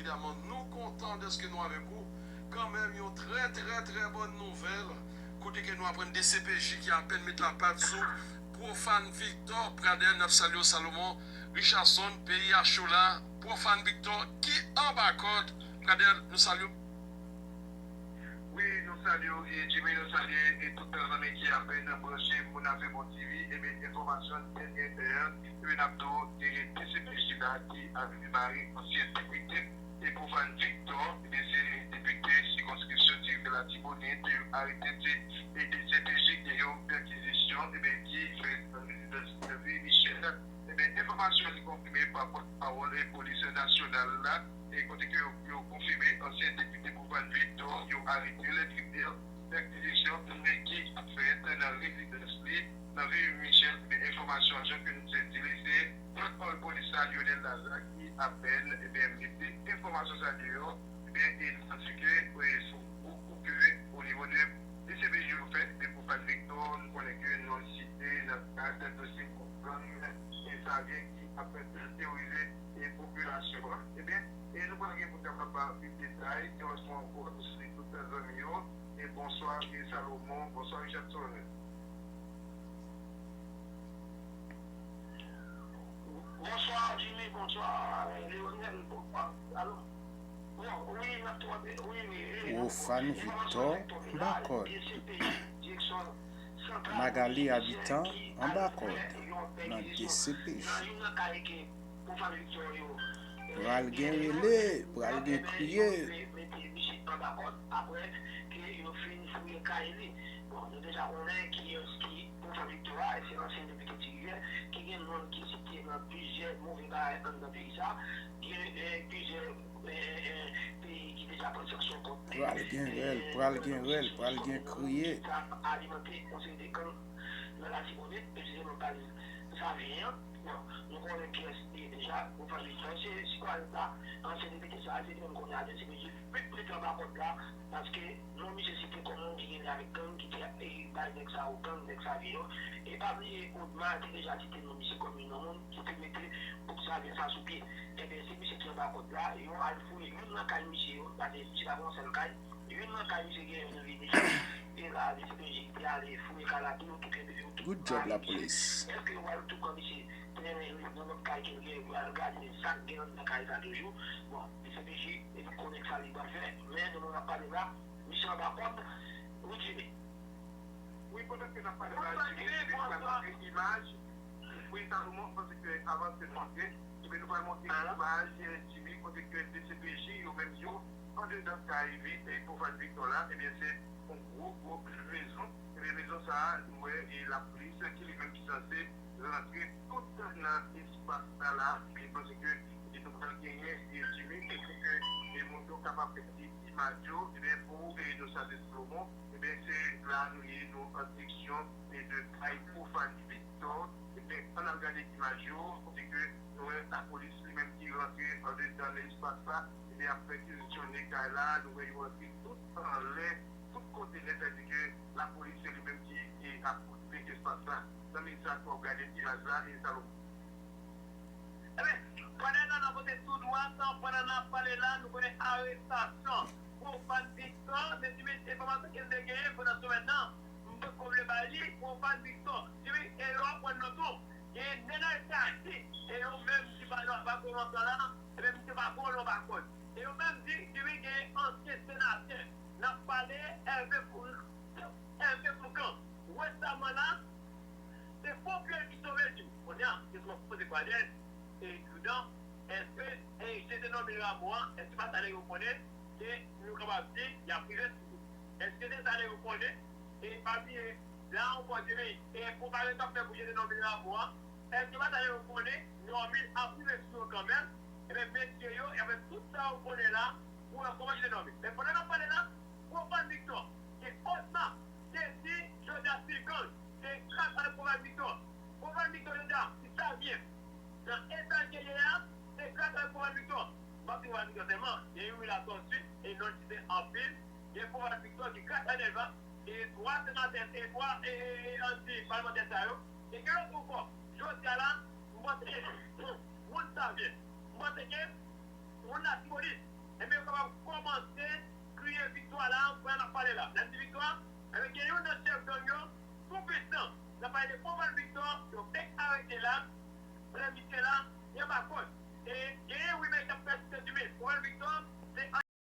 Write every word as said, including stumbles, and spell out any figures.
Evidaman, nou kontan dèske nou avèk ou. Kanmenm, yon trè, trè, trè bòn nouvèl, kote ke nou aprann D C P J ki apèn met lapat sou Profane Victor. Pradèl, n ap salye w, Salomon Richardson, P I H ou la, Profane Victor ki anba kòd. Pradèl, nou salye w. Wi, nou salye w, e Jimmy, nou salye, e tout zanmi ki apèn branche Moun Afè Bon T V. Ebyen, enfòmasyon dènye lè, ebyen, n ap di w, e D C P J la ki ap demare ansyen depite, e Profane Victor, ebyen, se depite sikonskripsyon Tirivye Latibonit, e yo arete, se, e D C P J gen yon pèkizisyon, ebyen, ki fèt nan rezidans Vieux Michel. Ebyen, enfòmasyon li konfime pa pòtpawòl e polis nasyonal la, e kote ke yo, yo konfime ansyen depite Profane Victor, yo arete l, epi pèkizisyon ki ap fèt nan rezidans li, nan Vieux Michel, ebyen, enfòmasyon an, jan ke nou te di li, se pòtpawòl polis la, Lionel Lazarre, ki apèn, ebyen, mete enfòmasyon sa deyò, ebyen, e nou santi ke, e, se yon gwo kou ke o nivo de D C P J yo fè, ebyen, Profane Victor, nou konnen ke non l site nan kad dosye gwo gang, e sa vyen ki ap teorize, e popilasyon an. Ebyen, e nou pral gen pou n kapab ba plis detay, yon lòt fwa ankò, nou salye tout zanmi yo, e bonswa, e Salomon, bonswa, Richardson. Bonswa, Jimmy, bonswa, Leonel, bonswa, Salomon. Bon, wi, n ap tande, wi, wi, e, Profane Victor anba kòd. Magali Habitant anba kòd nan D C P J. Pral gen rele, pral gen kriye. Mete misye anba kòd apre ke yo fin fouye kay li. Bon, nou deja konnen kiyès ki Profane Victor a, e se ansyen depite Ti Rivyè, ki gen non l ki site nan plizyè move bagay anndan peyi sa, gen, eh, plizyè, eh, eh, eh, peyi ki deja pran sanksyon kont li. Pral gen rèl, pral gen rèl, pral gen kriye. Sa ap alimante yon seri de gang nan Latibonit, presizeman baz Savyen an. Bon, nou konnen kiyès li ye deja, Profane Victor, se sitwayen sa, ansyen depite sa, se li menm kounye a, D C P J, met, met anba kòd la, paske non misye site kòm moun ki gen lyen avèk gang, ki te, e, bay nèg sa yo gang, nèg Savyen yo. E pa bliye, Odma te deja site non misye kòm youn nan moun ki te mete bouk Savyen sa sou pye. Ebyen, se misye ki anba kòd la, yo al fouye youn nan kay misye yo, paske misye pa gen yon sèl kay. Youn nan kay misye gen youn vini. E la, D C P J te ale fouye kay la tou, yo touke, yo touke. Good job, lapolis. Èske yo al tou pran misye, trennen li nan lòt kay ke l gen, yo al gade sa k gen anndan kay sa toujou? Bon, D C P J, epi konnen sa li pral fè, men nan moman n ap pale la, misye anba kòd, wi, Jimmy. Wi, pandan ke n ap pale la, Jimmy, ebyen, nou pral montre imaj. Wi, Salomon, panse ke avan ke nou antre, ebyen, nou pral montre imaj, eh, Jimmy, kote ke D C P J, yo menm yo, andedan kay vi-, eh, Profane Victor la, ebyen, se yon gwo, gwo mezon. Ebyen, mezon sa a, nou wè, e lapolis ki li menm ki sanse rantre tout nan espas sa la, ebyen, panse ke, e nou pral genyen, e Jimmy, e pou ke, e moun yo kapab fè imaj yo, ebyen, pou, e nou salye Salomon, ebyen, se la nou ye, nou an direksyon, e de kay Profane Victor, ebyen, ann al gade imaj yo, kote ke nou wè lapolis li menm ki rantre andedan espas la, ebyen, ap pèkizisyone kay la, nou wè yo rantre tout anlè, tout kote nèt, sa di ke lapolis se li menm ki, ki ap okipe espas la. Zanmi Isaac, w ap gade imaj la, e Salomon. Ebyen, pandan n ap pote tou dwat, pandan n ap pale la, nou konnen arestasyon Profane Victor, men ti men enfòmasyon ke n te genyen pandan semèn nan, m potko vle bay li, Profane Victor, ti men, e yo aprann nou tou, gen Nenay Tati, e yo menm ki pa nan, pa nan ansanm la, ebyen, misye pa bon nan bakòd. E yo menm di, ti men, gen ansyen senatè, n ap pale Hervé Fou-, Hervé Fourcand. Resaman la, se pwòp li ki sove l. Kounye a, kesyon m ap poze Pradèl, e Joudan, èske, e, jete nonm li Ramo a, èske pa sa nèg yo konnen, ke nou kapab di, y ap rive sou li? Èske se sa nèg yo konnen? E pa bliye, la ankò, Jimmy, e konparezon k ap fè pou jete nonm li Ramo a, èske pa sa nèg yo konnen, nonm li ap rive sou yo kanmenm? Ebyen, mesye yo, y ap fè tout sa yo konnen la, pou wè kòman jete nonm li. Men pandan n ap pale la, Profane Victor, ke Odma te di jodi a se gang, se gras avèk Profane Victor. Profane Victor jodi a, ki sa byen. Nan eta ke ye a, se gras avèk Profane Victor. M ap di Profane Victor sèlman, gen Youri Latortue, e non l site anpil. Gen Profane Victor ki gras a Delva, e twa senatè, e twa, e, e, e, anti palmantè sa yo. E gen lòt ankò, jodi a la, m panse ke, moun sa byen. M panse ke Moun Latibonit, enben yo kapab kòmanse kriye viktwa la, kounye a n ap pale la. Lè m di viktwa, enben gen youn nan chèf gang yo, Tou Pwisan, nan pale de Pòval Viktò, yo fèk arete la, lè misye la, li anba kòd. E genyen rimè k ap pèsiste di men Pòval Viktò,